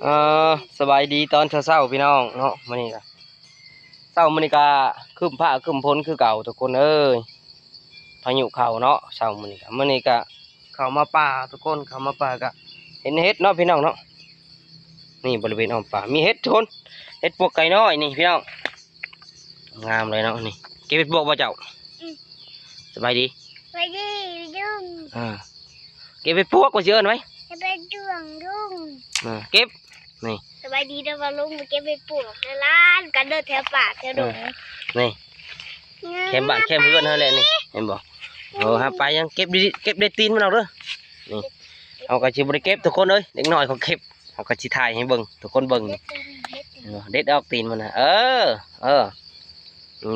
ເອີ ສະບາຍດີຕອນເຊົ້າໆ ພີ່ນ້ອງເນາະ. ມື້ນີ້ກະ ເຊົ້າມື້ນີ້ກະຄຶ້ມຟ້າຄຶ້ມຝົນຄືເກົ່າທຸກຄົນເອີຍ, ພາຍຸເຂົ້າເນາະ. ເຊົ້າມື້ນີ້ກະ ມື້ນີ້ກະເຂົ້າມາປ່າທຸກຄົນ, ເຂົ້າມາປ່າກະເຫັນເຫັດເນາະ ພີ່ນ້ອງເນາະ. ນີ້ບໍລິເວນອ້ອມປ່າມີເຫັດທຸກຄົນ, ເຫັດປວກໄກ່ນ້ອຍນີ້ ພີ່ນ້ອງ. ງາມເລີຍເນາະນີ້. ເກັບເຫັດປວກບໍ່ເຈົ້າ? ອືມ ສະບາຍດີ ສະບາຍດີລຸງ. ເອີ ເກັບເຫັດປວກວ່າຊິເອີ້ນໄວ້ ເກັບເຫັດປວກລຸງ. ເອີ ເກັບ ນີ້ ສະບາຍດີເດີວ່າລຸງ ມາເກັບເຫັດປວກໃນລານກັນເດີ ແຖວປ່າແຖວດົງ. ເອີ ນີ້ ງາມ ແຄມບ້ານແຄມເຮືອນເຮົາແຫຼະນີ້ ເຫັນບໍ່? ໂອ້ ຫາໄປຍັງເກັບດີ ເກັບໄດ້ຕີນມັນອອກເດີ. ນີ້ ເຮົາກໍຊິບໍ່ໄດ້ເກັບທຸກຄົນເອີຍ, ເດັກນ້ອຍເຂົາເກັບ. ເຮົາກໍຊິຖ່າຍໃຫ້ເບິ່ງ ທຸກຄົນເບິ່ງ ເດັດຕີນ ເດັດຕີນ ເດັດອອກຕີນມັນນະ. ເອີ ເອີ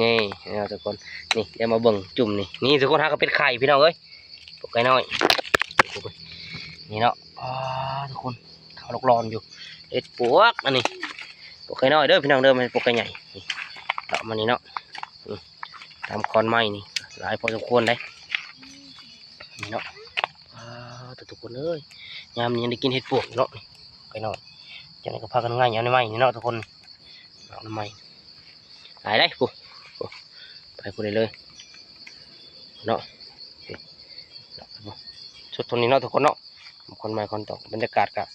ນີ້ເນາະທຸກຄົນ. ນີ້ ດຽວມາເບິ່ງຈຸ່ມນີ້. ນີ້ທຸກຄົນ ຫາກໍເປັນໄຂ່ພີ່ນ້ອງເອີຍ, ພວກໄກ່ນ້ອຍ ນີ້ເນາະ. ອ້າ ທຸກຄົນ ຂາວລອກລອນຢູ່. ເຫັດປວກອັນນີ້ ພວກໄກ່ນ້ອຍເດີພີ່ນ້ອງເດີ, ບໍ່ແມ່ນພວກໄກ່ໃຫຍ່. ນີ້ ເລາະມານີ້ເນາະ. ອືມ ຕາມຂອນໄມ້ນີ້ຫຼາຍພໍສົມຄວນເດ້ ນີ້ເນາະ. ອ້າ ທຸກຄົນເອີຍ ຍາມນີ້ຍັງໄດ້ກິນເຫັດປວກຢູ່ເນາະ ໄກ່ນ້ອຍ. ຈັ່ງໃດກໍພາກັນໄງ່ເອົາໃນໄມ້ນີ້ເນາະທຸກຄົນ, ເອົາໃນໄມ້ຫຼາຍເດ້. ພຸ້ນ ພຸ້ນ ໄປພຸ້ນໄດ້ເລີຍເນາະ. ສຸດເທົ່ານີ້ເນາະທຸກຄົນເນາະ. ຂອນໄມ້ຂອນຕອກ ບັນຍາກາດກະ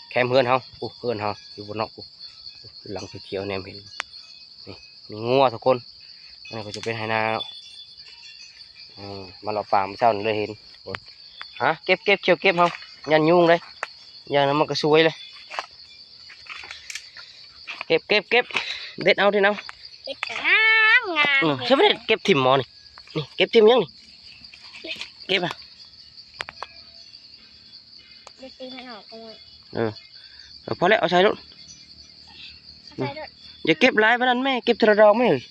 ແຄມເຮືອນເຮົາ. ໂອ້ ເຮືອນເຮົາຢູ່ບົນເນາະ. ໂອ້ ຫຼັງຂຽວໆ ແນມເຫັນ ນີ້ ມີງົວທຸກຄົນ. ອັນນີ້ກໍຈະເປັນໄຮ່ນາເນາະ. ເອີ ມາເລາະປ່າມື້ເຊົ້ານີ້ເລີຍເຫັນ. ໂອ້ ຫາເກັບ ເກັບ ຂຽວເກັບເຮົາ ຢ້ານຍຸງເດ້, ຢ່າງນັ້ນມັນກໍຊວຍເລີຍ. ເກັບ ເກັບ ເກັບ ເດັດເອົາ ເດັດເອົາ. ເຮັດກໍງາມໆ. ເອີ ເຮັດບໍ່ໄດ້ເກັບຖິ້ມໝໍນີ້. ນີ້ເກັບຖິ້ມຫຍັງນີ້? ເກັບອະ ເດັດຕີນມັນອອກກ່ອນ. ເອີ ເອີ ພໍແລ້ວ ເອົາໃສ່ໂລດ ເອົາໃສ່ໂລດ. ຢ່າເກັບຫຼາຍປານນັ້ນແມ່, ເກັບເທື່ອລະດອກແມ່ເອີຍ.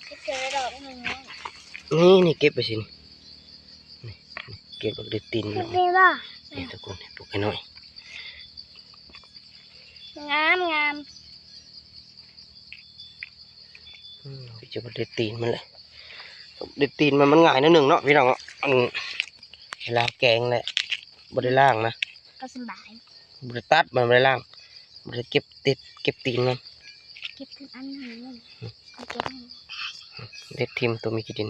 ເກັບເທື່ອລະດອກມັນນ້ອຍ. ນີ້ ນີ້ເກັບໄປຊິ ນີ້ ນີ້ ນີ້ເກັບແລ້ວເດັດຕີນມັນອອກ. ນີ້ ນີ້ ນີ້ທຸກຄົນ ນີ້ ປູກໃຫ້ໜ້ອຍ. ງາມໆ. ອືມ ຈະບໍ່ໄດ້ຕີນມັນແຫຼະ, ໄດ້ຕີນມັນ ມັນງ່າຍໜ້ອຍໜຶ່ງເນາະພີ່ນ້ອງເນາະ. ອັນ ເວລາແກງແຫຼະ ບໍ່ໄດ້ລ້າງນະ ກໍສະບາຍ, ບໍ່ໄດ້ຕັດມັນ ບໍ່ໄດ້ລ້າງ, ບໍ່ໄດ້ເກັບຕິດ ເກັບຕີນມັນ. ເກັບເຖິງອັນນີ້ ເກັບ ເດັດຖິ້ມໂຕມີຂີ້ດິນ.